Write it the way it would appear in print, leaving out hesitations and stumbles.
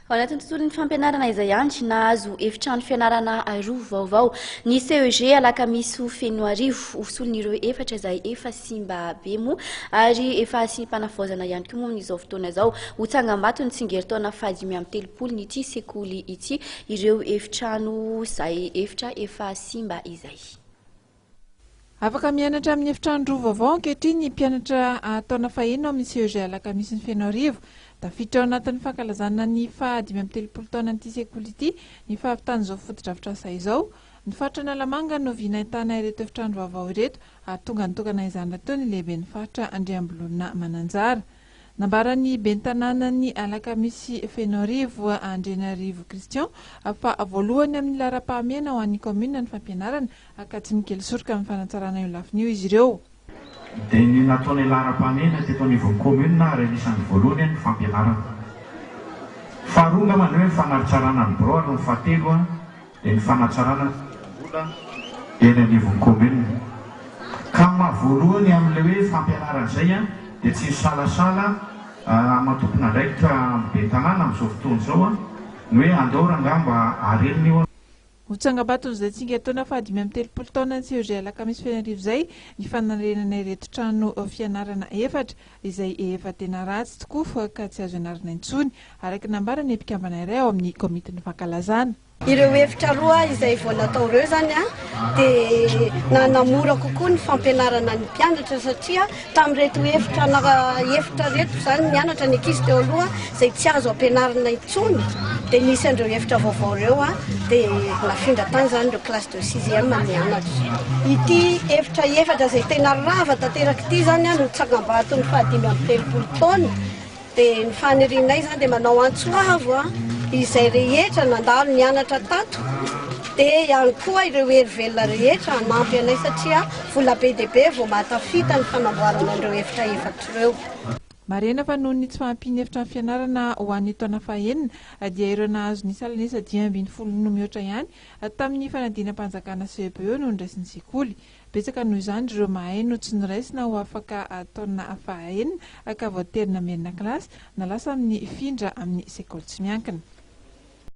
Ao anatin'ny tontolon'ny fampianarana izay ihany, nahazo efitrano fianarana roa vaovao ny CEG Alakamisy Fenoarivo ho solon'ireo efatra izay efa simba be moa ary efa asiam-panavaozana ihany koa moa amin'izao fotoana izao. Ho tsangambato ny tsingerin-taona faha-35 ity sekoly ity ireo efitrano izay efitra efa simba izay. Afaka mianatra amin'ny efitrano roa vaovao ankehitriny ny mpianatra taona fahenina ao amin'ny CEG Alakamisin'i Fenoarivo. Tafiditra ao anatin'ny fankalazana ny faha 35 taonan'ity sekoly ity ny fahavitan'izao fotodrafitrasa izao. Ny faritra Analamanga no vina ahitana ireto efitrano vaovao ireto ary tonga nitokana izany rahateo ny lehiben'ny faritra Andriambololona Mananjara. Nambaran'ny ben'ny tanànan'i Alakamisy Fenoarivo, Andrianarivo Christian, fa voalohany amin'ny laharam-pahamehana ho an'ny kaominina ny fampianarana ka tsy mikely soroka amin'ny fanatsarana io lafiny io izy ireo. Dia ny nataonay laharam-pahamehana teto anivon'ny kaominina ary anisan'ny voalohany ny fampianarana. Faharoa angamba ny hoe ny fanatsarana ny birao ary ny fahatelo dia ny fanatsarana ny fidiram-bola eny anivon'ny commune. Ka ny maha voalohany amin'ilay hoe fampianarana izay dia tsy nisalasala maha tompon'andraikitra amin'ny ben'ny tanàna amin'izao fotoana izao ny hoe andao rangaha mba harenina io. Ho tsangambaton'izay tsingerin-taona faha-35 taonan'ny CEG Alakamisy Fenoarivo izay ny fanarenana ireto trano fianarana efatra izay efa tena ratsy tokoa ka tsy azo ianarana intsony, araka ny nambaran'ny mpikambana iray ao amin'ny komitin'ny fankalazana. Ireo efitra roa izay vao natao ireo izany dia nanamora kokoa ny fampianarana ny mpianatra satria tamin'ireto efitra efitra ireto izany nianatra ny ankizy teo aloha izay tsy azo ampianarina intsony dia nisy an'ireo efitra vaovao ireo dia nafindra tany izany ireo classe de sixième nianatra. Ity efitra efatra izay tena rava tanteraka ity izany no tsangambaton'ny fahadimy amby 30 taona. Dia ny fanirianay izany dia manao antso avo izay rehetra nandalo nianatra tato dia ihany koa ireo hery velona rehetra hanampy anay satria vola be dia be vao mahatafita ny fanamboarana an'ireo efitra efatra ireo. Marihina fa noho ny tsy fahampian'ny efitrano fianarana ho an'ny taona fahenina dia ireo nahazo ny salanisa 15 no mihoatra ihany tamin'ny fanadinam-panjakana CEPE no noraisin'ny sekoly. Betsaka noho izany ireo mahay no tsy noraisina ho afaka taona fahaenina ka voatery namerina kilasy na lasa amin'ny findra amin'ny sekoly tsy miankina.